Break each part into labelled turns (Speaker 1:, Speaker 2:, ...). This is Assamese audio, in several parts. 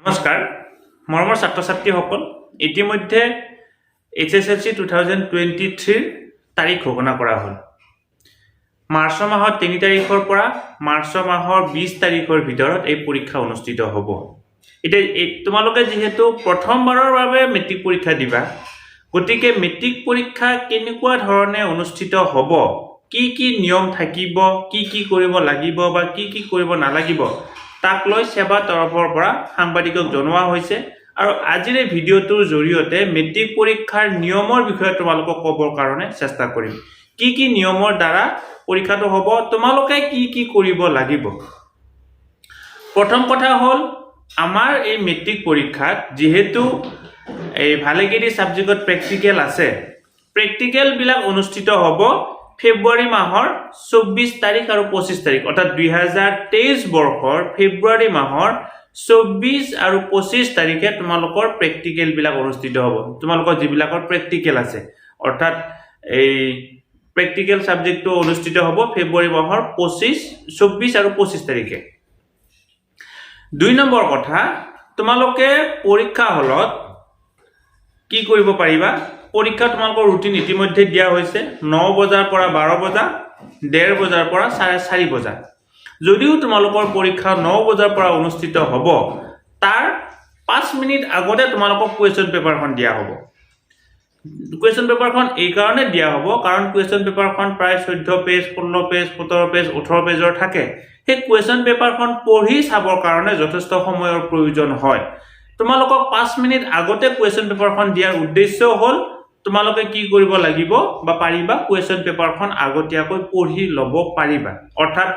Speaker 1: নমস্কাৰ মৰমৰ ছাত্ৰ ছাত্ৰীসকল। ইতিমধ্যে HSLC 2023ৰ তাৰিখ ঘোষণা কৰা হ'ল। মাৰ্চ মাহৰ 3 তাৰিখৰ পৰা মাৰ্চ মাহৰ 20 তাৰিখৰ ভিতৰত এই পৰীক্ষা অনুষ্ঠিত হ'ব। এতিয়া এই তোমালোকে যিহেতু প্ৰথমবাৰৰ বাবে মেট্ৰিক পৰীক্ষা দিবা, গতিকে মেট্ৰিক পৰীক্ষা কেনেকুৱা ধৰণে অনুষ্ঠিত হ'ব, কি কি নিয়ম থাকিব, কি কি কৰিব লাগিব বা কি কি কৰিব নালাগিব, তাক লৈ ছেবাৰ তৰফৰ পৰা সাংবাদিকক জনোৱা হৈছে। আৰু আজিৰ এই ভিডিঅ'টোৰ জৰিয়তে মেট্ৰিক পৰীক্ষাৰ নিয়মৰ বিষয়ে তোমালোকক ক'বৰ কাৰণে চেষ্টা কৰিম। কি কি নিয়মৰ দ্বাৰা পৰীক্ষাটো হ'ব, তোমালোকে কি কি কৰিব লাগিব। প্ৰথম কথা হ'ল, আমাৰ এই মেট্ৰিক পৰীক্ষাত যিহেতু এই ভালেকেইটি ছাবজেক্টত প্ৰেক্টিকেল আছে, প্ৰেক্টিকেলবিলাক অনুষ্ঠিত হ'ব ফেব্ৰুৱাৰী মাহৰ 24 তাৰিখ আৰু 25 তাৰিখ, অৰ্থাৎ 2023 বৰ্ষৰ ফেব্ৰুৱাৰী মাহৰ 24 আৰু 25 তাৰিখে তোমালোকৰ প্ৰেক্টিকেলবিলাক অনুষ্ঠিত হ'ব। তোমালোকৰ যিবিলাকৰ প্ৰেক্টিকেল আছে, অৰ্থাৎ এই প্ৰেক্টিকেল ছাবজেক্টটো অনুষ্ঠিত হ'ব ফেব্ৰুৱাৰী মাহৰ 24 আৰু 25 তাৰিখে। 2 নম্বৰ কথা, তোমালোকে পৰীক্ষা হলত কি কৰিব পাৰিবা? পৰীক্ষা তোমালোকৰ ৰুটিন ইতিমধ্যে দিয়া হৈছে, 9 বজাৰ পৰা 12 বজা, 1.5 বজাৰ পৰা 4:30 বজা। যদিও তোমালোকৰ পৰীক্ষা 9 বজাৰ পৰা অনুষ্ঠিত হ'ব, তাৰ 5 মিনিট আগতে তোমালোকক কুৱেশ্যন পেপাৰখন দিয়া হ'ব। কুৱেশ্যন পেপাৰখন এইকাৰণে দিয়া হ'ব, কাৰণ কুৱেশ্যন পেপাৰখন প্ৰায় 14 পেজ, 16 পেজ, 17 পেজ, 18 পেজৰ থাকে। সেই কুৱেশ্যন পেপাৰখন পঢ়ি চাবৰ কাৰণে যথেষ্ট সময়ৰ প্ৰয়োজন হয়। তোমালোকক 5 মিনিট আগতে কুৱেশ্যন পেপাৰখন দিয়াৰ উদ্দেশ্য হ'ল, তোমালোকে কি কৰিব লাগিব বা পাৰিবা, কুৱেশ্যন পেপাৰখন আগতীয়াকৈ পঢ়ি ল'ব পাৰিবা। অৰ্থাৎ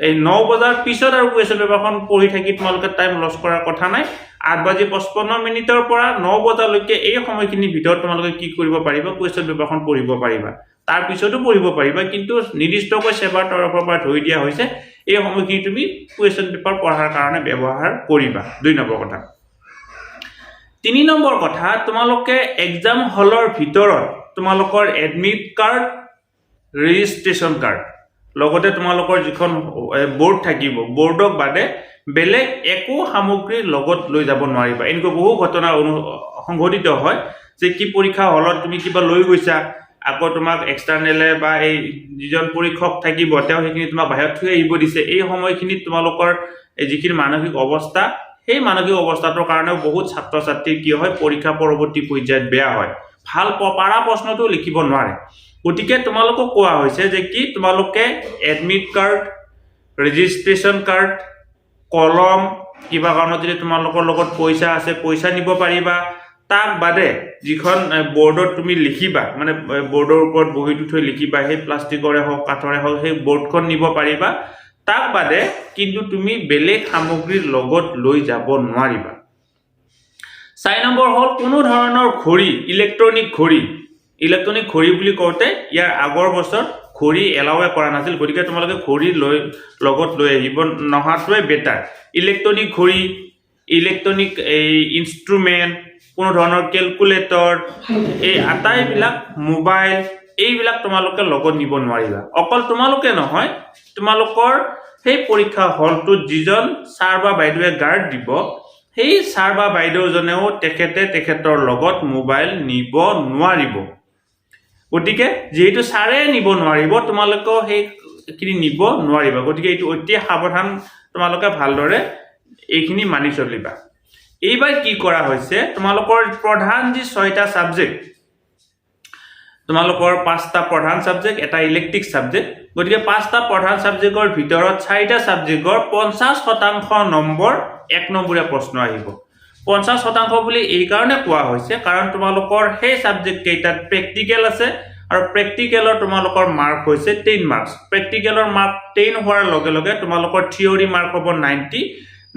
Speaker 1: এই 9 বজাৰ পিছত আৰু কুৱেশ্যন পেপাৰখন পঢ়ি থাকি তোমালোকে টাইম লছ কৰাৰ কথা নাই। 8 বাজি 55 মিনিটৰ পৰা 9 বজালৈকে এই সময়খিনিৰ ভিতৰত তোমালোকে কি কৰিব পাৰিবা? কুৱেশ্যন পেপাৰখন পঢ়িব পাৰিবা। তাৰ পিছতো পঢ়িব পাৰিবা, কিন্তু নিৰ্দিষ্টকৈ ছেবাৰ তৰফৰ পৰা ধৰি দিয়া হৈছে, এই সময়খিনি তুমি কুৱেশ্যন পেপাৰ পঢ়াৰ কাৰণে ব্যৱহাৰ কৰিবা। 2 নম্বৰ কথা। 3 নম্বৰ কথা, তোমালোকে এক্সাম হলৰ ভিতৰত তোমালোকৰ এডমিট কাৰ্ড, ৰেজিষ্ট্ৰেশ্যন কাৰ্ড, লগতে তোমালোকৰ যিখন বৰ্ড থাকিব, বৰ্ডক বাদে বেলেগ একো সামগ্ৰী লগত লৈ যাব নোৱাৰিবা। এনেকুৱা বহু ঘটনা সংঘটিত হয় যে কি পৰীক্ষা হলত তুমি কিবা লৈ গৈছা, আকৌ তোমাক এক্সটাৰ্নেলে বা এই যিজন পৰীক্ষক থাকিব, তেওঁ সেইখিনি তোমাক বাহিৰত থৈ আহিব দিছে। এই সময়খিনিত তোমালোকৰ এই যিখিনি মানসিক অৱস্থা, সেই মানসিক অৱস্থাটোৰ কাৰণেও বহুত ছাত্ৰ ছাত্ৰীৰ কি হয়, পৰীক্ষা পৰৱৰ্তী পৰ্যায়ত বেয়া হয়, ভাল পাৰা প্ৰশ্নটো লিখিব নোৱাৰে। গতিকে তোমালোকক কোৱা হৈছে যে কি তোমালোকে এডমিট কাৰ্ড, ৰেজিষ্ট্ৰেশ্যন কাৰ্ড, কলম, কিবা কাৰণত যদি তোমালোকৰ লগত পইচা আছে, পইচা নিব পাৰিবা। তাক বাদে যিখন বৰ্ডত তুমি লিখিবা, মানে বৰ্ডৰ ওপৰত বহীটো থৈ লিখিবা, সেই প্লাষ্টিকৰে হওক, কাঠৰে হওক, সেই বৰ্ডখন নিব পাৰিবা। তাক বাদে কিন্তু তুমি বেলেগ সামগ্ৰীৰ লগত লৈ যাব নোৱাৰিবা। 4 নম্বৰ হ'ল, কোনো ধৰণৰ ঘড়ী, ইলেক্ট্ৰনিক ঘড়ী। ইলেক্ট্ৰনিক ঘড়ী বুলি কওঁতে ইয়াৰ আগৰ বছৰ ঘড়ী এলাওৱে কৰা নাছিল, গতিকে তোমালোকে ঘড়ী লগত লৈ আহিব নহাটোৱে বেটাৰ। ইলেক্ট্ৰনিক ঘড়ী, ইলেক্ট্ৰনিক এই ইনষ্ট্ৰুমেণ্ট, কোনো ধৰণৰ কেলকুলেটৰ, এই আটাইবিলাক, মোবাইল, এইবিলাক তোমালোকে লগত নিব নোৱাৰিবা। অকল তোমালোকে নহয়, তোমালোকৰ সেই পৰীক্ষা হলটোত যিজন ছাৰ বা বাইদেৱে গাৰ্ড দিব, সেই ছাৰ বা বাইদেউজনেও তেখেতে তেখেতৰ লগত মোবাইল নিব নোৱাৰিব। গতিকে যিহেতু ছাৰে নিব নোৱাৰিব, তোমালোকেও সেইখিনি নিব নোৱাৰিবা। গতিকে এইটো অতি সাৱধান, তোমালোকে ভালদৰে এইখিনি মানি চলিবা। এইবাৰ কি কৰা হৈছে, তোমালোকৰ প্ৰধান যি ছয়টা ছাবজেক্ট, তোমালোকৰ পাঁচটা প্ৰধান ছাবজেক্ট, এটা ইলেক্টিভ ছাবজেক্ট, গতিকে পাঁচটা প্ৰধান ছাবজেক্টৰ ভিতৰত চাৰিটা ছাবজেক্টৰ 50% নম্বৰ 1 নম্বৰীয়া প্ৰশ্ন আহিব। 50% বুলি এইকাৰণে কোৱা হৈছে, কাৰণ তোমালোকৰ সেই ছাবজেক্ট কেইটাত প্ৰেক্টিকেল আছে আৰু প্ৰেক্টিকেলৰ তোমালোকৰ মাৰ্ক হৈছে 10 মাৰ্কছ। প্ৰেক্টিকেলৰ মাৰ্ক 10 হোৱাৰ লগে লগে তোমালোকৰ থিয়ৰী মাৰ্ক হ'ব 90।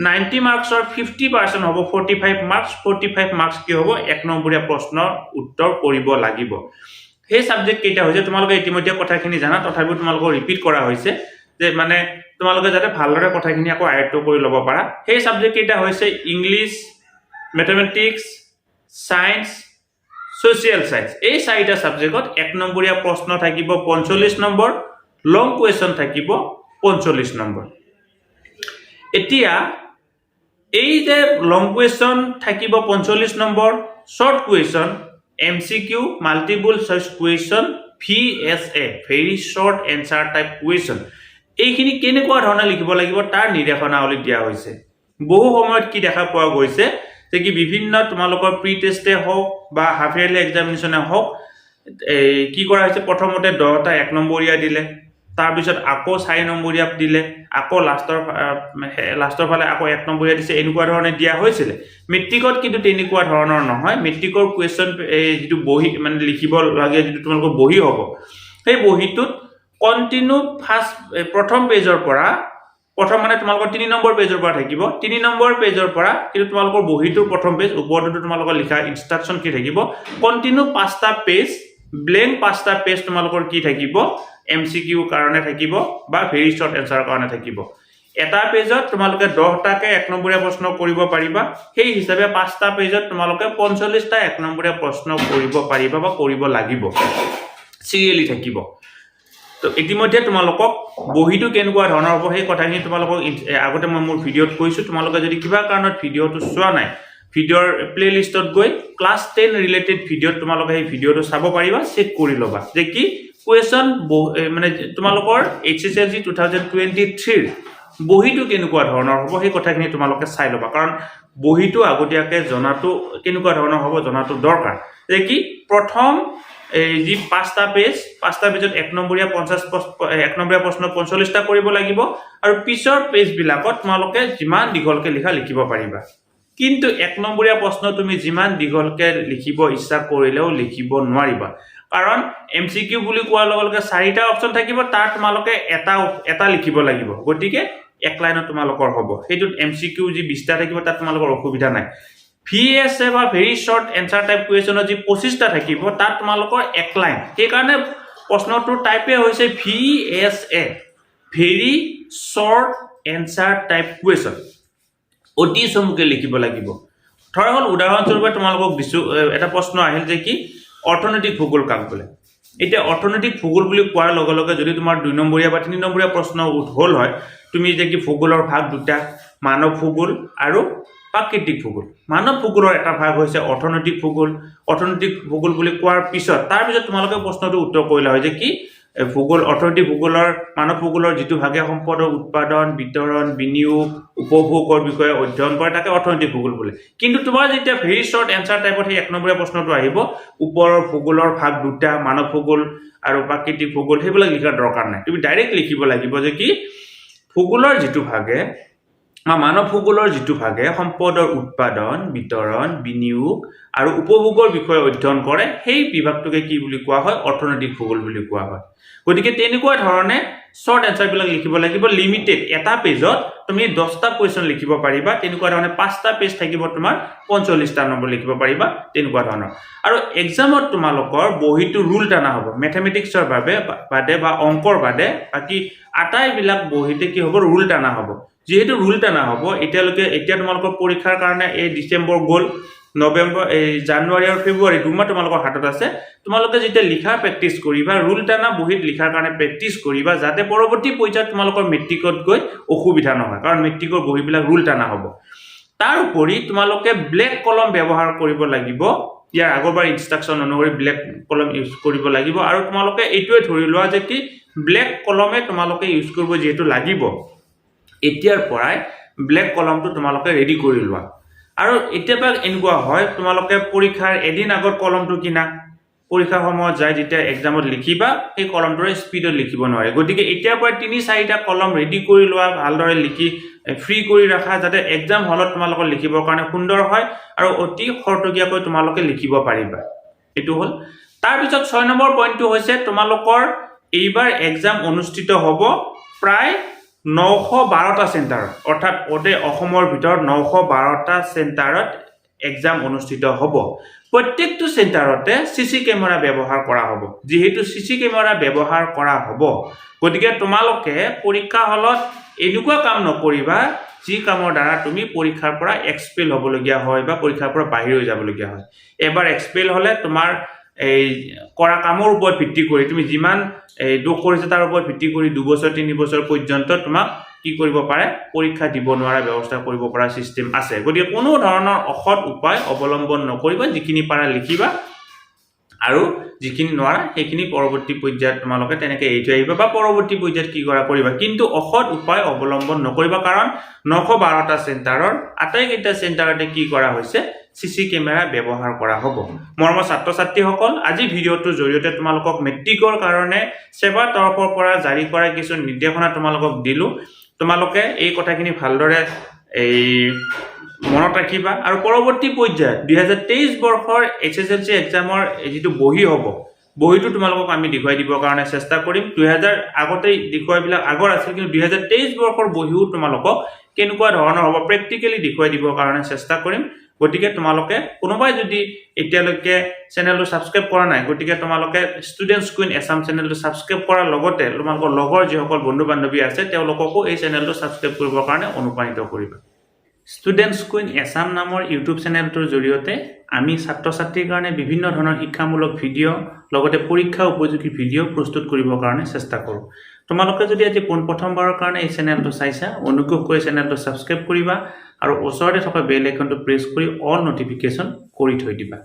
Speaker 1: 90 মাৰ্কছৰ 50% হ'ব 45 মাৰ্কছ। 45 মাৰ্কছ কি হ'ব? 1 নম্বৰীয়া প্ৰশ্নৰ উত্তৰ কৰিব লাগিব। সেই ছাবজেক্ট কেইটা হৈছে, তোমালোকে ইতিমধ্যে কথাখিনি জানা, তথাপিও তোমালোকক ৰিপিট কৰা হৈছে যে মানে তোমালোকে যাতে ভালদৰে কথাখিনি আকৌ আয়ত্ব কৰি ল'ব পাৰা। সেই ছাবজেক্ট কেইটা হৈছে English, mathematics, science, social science. এই চাৰিটা ছাবজেক্টত 1 নম্বৰীয়া প্ৰশ্ন থাকিব 45 নম্বৰ, লং কুৱেশ্যন থাকিব 45 নম্বৰ। এতিয়া এই যে লং কুৱেশ্যন থাকিব 45 number, short question, MCQ, multiple choice question, VSA, very short answer type question, এইখিনি কেনেকুৱা ধৰণে লিখিব লাগিব তাৰ নিৰ্দেশনাৱলী দিয়া হৈছে। বহু সময়ত কি দেখা পোৱা গৈছে যে কি বিভিন্ন তোমালোকৰ প্ৰি টেষ্টে হওক বা হাফ ইয়াৰলি এক্সামিনেশ্যনে হওক, এই কি কৰা হৈছে, প্ৰথমতে 10টা এক নম্বৰীয়া দিলে, তাৰপিছত আকৌ চাৰি নম্বৰীয়া দিলে, আকৌ লাষ্টৰ ফালে আকৌ এক নম্বৰীয়া দিছে, এনেকুৱা ধৰণে দিয়া হৈছিলে। মেট্ৰিকত কিন্তু তেনেকুৱা ধৰণৰ নহয়। মেট্ৰিকৰ কুৱেশ্যন, এই যিটো বহী, মানে লিখিব লাগে যিটো তোমালোকৰ বহী হ'ব, সেই বহীটোত কণ্টিনিউ ফাৰ্ষ্ট প্ৰথম পেজৰ পৰা, প্ৰথম মানে তোমালোকৰ তিনি নম্বৰ পেজৰ পৰা থাকিব, তিনি নম্বৰ পেজৰ পৰা কিন্তু তোমালোকৰ বহীটোৰ প্ৰথম পেজ, ওপৰতো তোমালোকৰ লিখা ইনষ্ট্ৰাকশ্যন কি থাকিব, কণ্টিনিউ পাঁচটা পেজ ব্লেংক, পাঁচটা পেজ তোমালোকৰ কি থাকিব, এমচিকিউ কাৰণে থাকিব বা ভেৰি শ্বৰ্ট এনচাৰৰ কাৰণে থাকিব। এটা পেজত তোমালোকে 10টাকে এক নম্বৰীয়া প্ৰশ্ন কৰিব পাৰিবা। সেই হিচাপে পাঁচটা পেজত তোমালোকে 45টা এক নম্বৰীয়া প্ৰশ্ন কৰিব পাৰিবা বা কৰিব লাগিব, চিৰিয়েলি থাকিব। তো ইতিমধ্যে তোমালোকক বহীটো কেনেকুৱা ধৰণৰ হ'ব সেই কথাখিনি তোমালোকক আগতে মই মোৰ ভিডিঅ'ত কৈছোঁ। তোমালোকে যদি কিবা কাৰণত ভিডিঅ'টো চোৱা নাই, ভিডিঅ'ৰ প্লে লিষ্টত গৈ ক্লাছ 10 ৰিলেটেড ভিডিঅ'ত তোমালোকে সেই ভিডিঅ'টো চাব পাৰিবা। চেক কৰি ল'বা যে কি কুৱেশ্যন, মানে তোমালোকৰ এইচএছএলচি 2023ৰ বহীটো কেনেকুৱা ধৰণৰ হ'ব, সেই কথাখিনি তোমালোকে চাই ল'বা। কাৰণ বহীটো আগতীয়াকৈ জনাটো, কেনেকুৱা ধৰণৰ হ'ব জনাটো দৰকাৰ যে কি প্ৰথম এই যি পাঁচটা পেজ, পাঁচটা পেজত এক নম্বৰীয়া 50, এক নম্বৰীয়া প্ৰশ্ন 45টা কৰিব লাগিব আৰু পিছৰ পেজবিলাকত তোমালোকে যিমান দীঘলকে লিখা লিখিব পাৰিবা। কিন্তু এক নম্বৰীয়া প্ৰশ্ন তুমি যিমান দীঘলকে লিখিব ইচ্ছা কৰিলেও লিখিব নোৱাৰিবা, কাৰণ এমচিকিউ বুলি কোৱাৰ লগে লগে চাৰিটা অপশ্যন থাকিব, তাৰ তোমালোকে এটা এটা লিখিব লাগিব। গতিকে এক লাইনত তোমালোকৰ হ'ব। সেইটোত এমচিকিউ যি 20টা থাকিব, তাত তোমালোকৰ অসুবিধা নাই। ভিএছএ বা ভেৰি শ্বৰ্ট এনচাৰ টাইপ কুৱেশ্যনত যি 25টা থাকিব, তাত তোমালোকৰ এক লাইন। সেইকাৰণে প্ৰশ্নটোৰ টাইপে হৈছে VSA, very short answer type question, অতি চমুকে লিখিব লাগিব। ধৰা হ'ল, উদাহৰণস্বৰূপে তোমালোকক দিছোঁ, এটা প্ৰশ্ন আহিল যে কি অৰ্থনৈতিক ভূগোল কাক বোলে। এতিয়া অৰ্থনৈতিক ভূগোল বুলি কোৱাৰ লগে লগে যদি তোমাৰ দুই নম্বৰীয়া বা তিনি নম্বৰীয়া প্ৰশ্ন হ'ল হয়, তুমি যে কি ভূগোলৰ ভাগ দুটা, মানৱ ভূগোল আৰু প্ৰাকৃতিক ভূগোল। মানৱ ভূগোলৰ এটা ভাগ হৈছে অৰ্থনৈতিক ভূগোল। অৰ্থনৈতিক ভূগোল বুলি কোৱাৰ পিছত, তাৰপিছত তোমালোকে প্ৰশ্নটো উত্তৰ কৰিলা হয় যে কি ভূগোল, অৰ্থনৈতিক ভূগোলৰ, মানৱ ভূগোলৰ যিটো ভাগে সম্পদৰ উৎপাদন, বিতৰণ, বিনিয়োগ, উপভোগৰ বিষয়ে অধ্যয়ন কৰে, তাকে অৰ্থনৈতিক ভূগোল বোলে। কিন্তু তোমাৰ যেতিয়া ভেৰি শ্বৰ্ট এনচাৰ টাইপত সেই এক নম্বৰীয়া প্ৰশ্নটো আহিব, ওপৰৰ ভূগোলৰ ভাগ দুটা, মানৱ ভূগোল আৰু প্ৰাকৃতিক ভূগোল, সেইবিলাক লিখাৰ দৰকাৰ নাই। তুমি ডাইৰেক্ট লিখিব লাগিব যে কি ভূগোলৰ যিটো ভাগে বা মানৱ ভূগোলৰ যিটো ভাগে সম্পদৰ উৎপাদন, বিতৰণ, বিনিয়োগ আৰু উপভোগৰ বিষয়ে অধ্যয়ন কৰে, সেই বিভাগটোকে কি বুলি কোৱা হয়? অৰ্থনৈতিক ভূগোল বুলি কোৱা হয়। গতিকে তেনেকুৱা ধৰণে শ্বৰ্ট এনচাৰবিলাক লিখিব লাগিব। লিমিটেড, এটা পেজত তুমি 10টা কুৱেশ্যন লিখিব পাৰিবা। তেনেকুৱা ধৰণে পাঁচটা পেজ থাকিব তোমাৰ, 45টা নম্বৰ লিখিব পাৰিবা, তেনেকুৱা ধৰণৰ। আৰু এক্সামত তোমালোকৰ বহীটো ৰুল টানা হ'ব। মেথমেটিক্সৰ বাবে বাদে বা অংকৰ বাদে বাকী আটাইবিলাক বহীতে কি হ'ব? ৰুল টানা হ'ব। যিহেতু ৰুল টানা হ'ব, এতিয়ালৈকে এতিয়া তোমালোকৰ পৰীক্ষাৰ কাৰণে এই ডিচেম্বৰ গ'ল, নৱেম্বৰ, এই জানুৱাৰী আৰু ফেব্ৰুৱাৰী 2 মাহ তোমালোকৰ হাতত আছে। তোমালোকে যেতিয়া লিখাৰ প্ৰেক্টিচ কৰিবা, ৰুল টানা বহীত লিখাৰ কাৰণে প্ৰেক্টিচ কৰিবা, যাতে পৰৱৰ্তী পৰ্যায়ত তোমালোকৰ মেট্ৰিকত গৈ অসুবিধা নহয়, কাৰণ মেট্ৰিকৰ বহীবিলাক ৰুল টানা হ'ব। তাৰ উপৰি তোমালোকে ব্লেক কলম ব্যৱহাৰ কৰিব লাগিব। ইয়াৰ আগৰবাৰ ইনষ্ট্ৰাকশ্যন অনুসৰি ব্লেক কলম ইউজ কৰিব লাগিব। আৰু তোমালোকে এইটোৱে ধৰি লোৱা যে কি ব্লেক কলমে তোমালোকে ইউজ কৰিব যিহেতু লাগিব, এতিয়াৰ পৰাই ব্লেক কলমটো তোমালোকে ৰেডি কৰি লোৱা। আৰু এতিয়াৰ পৰা এনেকুৱা হয়, তোমালোকে পৰীক্ষাৰ এদিন আগত কলমটো কিনা, পৰীক্ষাৰ সময়ত যায় যেতিয়া এক্সামত লিখিবা, সেই কলমটোৰে স্পীডত লিখিব নোৱাৰে। গতিকে এতিয়াৰ পৰা তিনি চাৰিটা কলম ৰেডি কৰি লোৱা, ভালদৰে লিখি ফ্ৰী কৰি ৰাখা, যাতে এক্সাম হলত তোমালোকৰ লিখিবৰ কাৰণে সুন্দৰ হয় আৰু অতি খৰতকীয়াকৈ তোমালোকে লিখিব পাৰিবা। এইটো হ'ল। তাৰপিছত 6 নম্বৰ পইণ্টটো হৈছে, তোমালোকৰ এইবাৰ এক্সাম অনুষ্ঠিত হ'ব প্ৰায় 912টা চেণ্টাৰত, অৰ্থাৎ গোটেই অসমৰ ভিতৰত 912টা চেণ্টাৰত এক্সাম অনুষ্ঠিত হ'ব। প্ৰত্যেকটো চেণ্টাৰতে চিচি কেমেৰা ব্যৱহাৰ কৰা হ'ব। যিহেতু চিচি কেমেৰা ব্যৱহাৰ কৰা হ'ব, গতিকে তোমালোকে পৰীক্ষা হলত এনেকুৱা কাম নকৰিবা যি কামৰ দ্বাৰা তুমি পৰীক্ষাৰ পৰা এক্সপেল হ'বলগীয়া হয় বা পৰীক্ষাৰ পৰা বাহিৰ হৈ যাবলগীয়া হয়। এবাৰ এক্সপেল হ'লে তোমাৰ এই কৰা কামৰ ওপৰত ভিত্তি কৰি, তুমি যিমান এই দোষ কৰিছা তাৰ ওপৰত ভিত্তি কৰি 2 বছৰ, 3 বছৰ পৰ্যন্ত তোমাক কি কৰিব পাৰে, পৰীক্ষা দিব নোৱাৰা ব্যৱস্থা কৰিব পৰা ছিষ্টেম আছে। গতিকে কোনো ধৰণৰ অসৎ উপায় অৱলম্বন নকৰিবা। যিখিনি পাৰা লিখিবা আৰু যিখিনি নোৱাৰা সেইখিনি পৰৱৰ্তী পৰ্যায়ত তোমালোকে তেনেকৈ এৰি থৈ আহিবা বা পৰৱৰ্তী পৰ্যায়ত কি কৰা কৰিবা, কিন্তু অসৎ উপায় অৱলম্বন নকৰিবা। কাৰণ 912টা চেণ্টাৰৰ আটাইকেইটা চেণ্টাৰতে কি কৰা হৈছে? চিচি কেমেৰা ব্যৱহাৰ কৰা হ'ব। মৰমৰ ছাত্ৰ ছাত্ৰীসকল, আজি ভিডিঅ'টোৰ জৰিয়তে তোমালোকক মেট্ৰিকৰ কাৰণে ছেবাৰ তৰফৰ পৰা জাৰি কৰা কিছু নিৰ্দেশনা তোমালোকক দিলোঁ। তোমালোকে এই কথাখিনি ভালদৰে এই মনত ৰাখিবা আৰু পৰৱৰ্তী পৰ্যায়ত 2023 বৰ্ষৰ এইচএছএলচি এক্সামৰ যিটো বহী হ'ব, বহীটো তোমালোকক আমি দেখুৱাই দিবৰ কাৰণে চেষ্টা কৰিম। 2000 আগতেই দেখুৱাবিলাক আগৰ আছিল, কিন্তু 2023 বৰ্ষৰ বহীও তোমালোকক কেনেকুৱা ধৰণৰ হ'ব প্ৰেক্টিকেলি দেখুৱাই দিবৰ কাৰণে চেষ্টা কৰিম। গতিকে তোমালোকে কোনোবাই যদি এতিয়ালৈকে চেনেলটো ছাবস্ক্ৰাইব কৰা নাই, গতিকে তোমালোকে ষ্টুডেণ্টছ কুইন এছাম চেনেলটো ছাবস্ক্ৰাইব কৰাৰ লগতে তোমালোকৰ লগৰ যিসকল বন্ধু বান্ধৱী আছে, তেওঁলোককো এই চেনেলটো ছাবস্ক্ৰাইব কৰিবৰ কাৰণে অনুপ্ৰাণিত কৰিবা। ষ্টুডেণ্টছ কুইন এছাম নামৰ ইউটিউব চেনেলটোৰ জৰিয়তে আমি ছাত্ৰ ছাত্ৰীৰ কাৰণে বিভিন্ন ধৰণৰ শিক্ষামূলক ভিডিঅ', লগতে পৰীক্ষা উপযোগী ভিডিঅ' প্ৰস্তুত কৰিবৰ কাৰণে চেষ্টা কৰোঁ। তোমালোকে যদি আজি পোনপ্ৰথমবাৰৰ কাৰণে এই চেনেলটো চাইছা, অনুগ্ৰহ কৰি চেনেলটো ছাবস্ক্ৰাইব কৰিবা আৰু ওচৰতে থকা বেল আইকনটো প্ৰেছ কৰি অল ন'টিফিকেশ্যন কৰি থৈ দিবা।